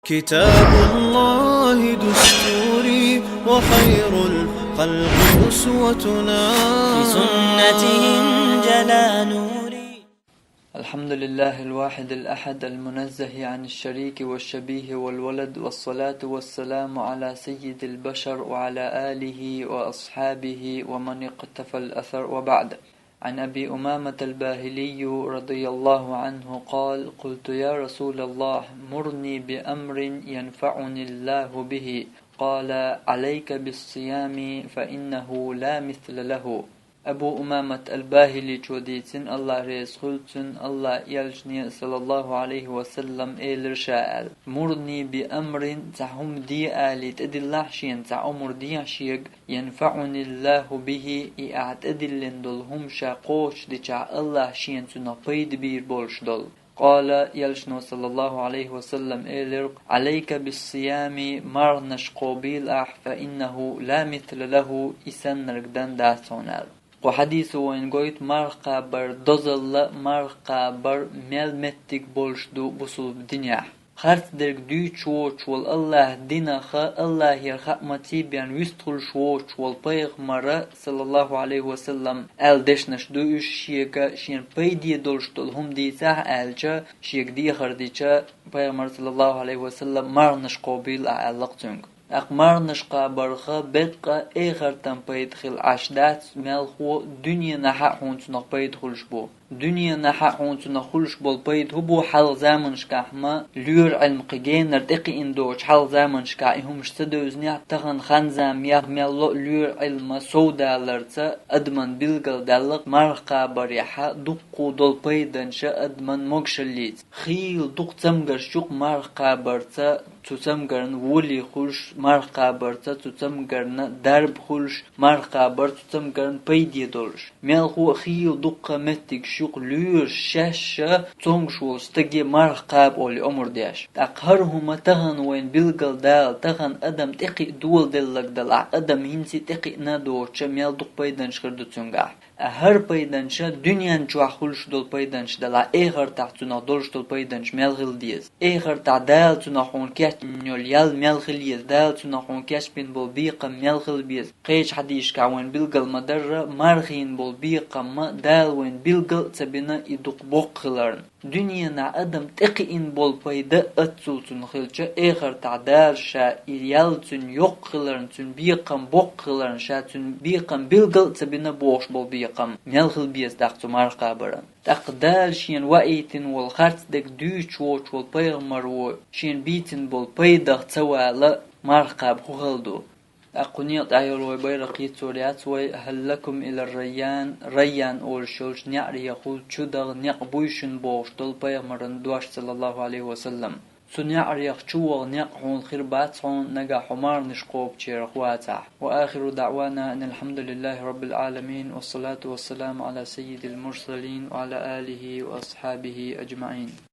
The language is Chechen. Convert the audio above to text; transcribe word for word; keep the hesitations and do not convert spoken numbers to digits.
كتاب الله دستوري، وخير الخلق أسوتنا. بسنته انجلى نوري. الحمد لله الواحد الأحد المنزه عن الشريك والشبيه والولد، والصلاة والسلام على سيد البشر وعلى آله وأصحابه ومن اقتفى الأثر، وبعد. عن أبي أمامة الباهلي رضي الله عنه قال: قلت: يا رسول الله، مرني بأمر ينفعني الله به. قال: عليك بالصيام فإنه لا مثل له. Абу Умамат аль-Бахили чо дийцина, Аллахь реза хуьлда цунна, Аллахь элчане, саллаллаху Ӏалайхи ва саллам, элира ша аьлла: «Мурни би амрин», цхьа хӀума де алий, тӀедиллахь шена, цхьа омар дехьа шега, «янфаӀуниллаху бихи», и ахь тӀедиллина долу хӀума ша кхочушдичахь, Аллахь шена цунах пайда бийр болуш долу. Къала, элчано, саллаллаху Ӏалайхи ва саллам, элира: «Ӏалайка биссиями», марханаш кхобийла ахь, «фа иннаху ла мисла лаху», и саннарг дан дац хьуна аьлла. Кху хьадисо вайна гойту марха кхабар дозалла, марха кхабар мел меттиг болуш ду бусулба динехь. Харц дерг дуьйцуш воцуш волу Аллахь динах, Аллахьера хаа ма-цӀий бен вистхуьлуш воцуш волу пайхамара, саллаллаху Ӏалайхи ва саллам, аьлла дешнаш ду уьш, шега шена пайде долуш долу хӀума дийцахь аьлча, шега дехар дича, пайхамара, саллаллаху Ӏалайхи ва саллам, марханаш кхобийла ахь аьлла-кх цуьнга. ТӀаккха марханаш кхабарх беккъа эхартан пайда хила Ӏаш дац, мелхо дуьненахь а хьуна цунах пайда хуьлуш бу. Дуьненахь а хьуна цунах хуьлуш болу пайда хӀун бу, хьалха заманашкахь ма лоьру Ӏилма кхин генара тӀекхиъна доцуш, хьалха заманашкахь и хӀумаш ца девзинехь, тахана хан-зама яха мелло а лоьру Ӏилма совдаларца адаман билгалдаьлла-кх марха кхабарехь дуккха долу пайданаш адаман могушаллица. Хийла дукха цамгарш ю-кх марха кхабарца, цу цамгарна волий хуьлуш, марха кхабарца, цу цамгарна дарба хуьлуш, марха кхабар цу цамгарна пайде долуш. Мелхо а хийла дуккха меттигаш ю-кх лоьраш шаьш а цомгуш волу стаге марха кхаба олий омар деш. ТӀаккха хӀара хӀума тахана вайна билгалдала, тахана адам тӀекхиъ доладелларг далахь, адам хӀинца а тӀекхиъна доцуш, мел дукха пайданаш хир ду цуьнгахь. ХӀара пайданаш, дуьнен чохь хуьлуш долу пайданаш далахь, эхартахь цунах долуш долу пайданаш мел хила деза. Эхартахь Дала цунах хьуна кечбина йолу ял мел хила еза, Дала цунах хьуна кечбина болу бекхам мел хила беза. Кхечу хьадисашкахь вайна билгал ма-дарра, мархина болу бекхам Дала вайна билгал а ца бина, и дукха боккха хиларна. Дуьненахь адам тӀекхиъна болу пайда оццул цунна хилча, эхартахь Дала ша и ял цуьнан йоккха хиларна, цуьнан бекхам боккха хиларна, ша цуьнан бекхам билгал а ца бина бохуш болу бекхам мел хила беза тӀаккха цу марха кхабаран. ТӀаккха Дала шена ваийтина волу харц дерг дуьйцуш воцуш волу пайхамаро шена бийцина болу пайдах ца вала, марха кхаба хӀун хала ду? ТӀаккха кху некъа тӀехь йолу вай байракх йицор яц вай: «Хьал лакум ила Райян», Райян олуш йолчу неӀарехула чу даха некъ буй шуна бохуш долу пайхамаран дош, саллаллаху Ӏалайхи ва саллам. Цу неӀарех чу ваха некъ хьуна хир бац хьуна, нагахь хьо марханаш кхобучарах вацахь. Ва ахиру даъвана анил хьамдулиллахи раббил Ӏаламин, вассалату вассаламу Ӏала саййидил мурсалин ва Ӏала алихи ва асхьабихи аджмаӀин.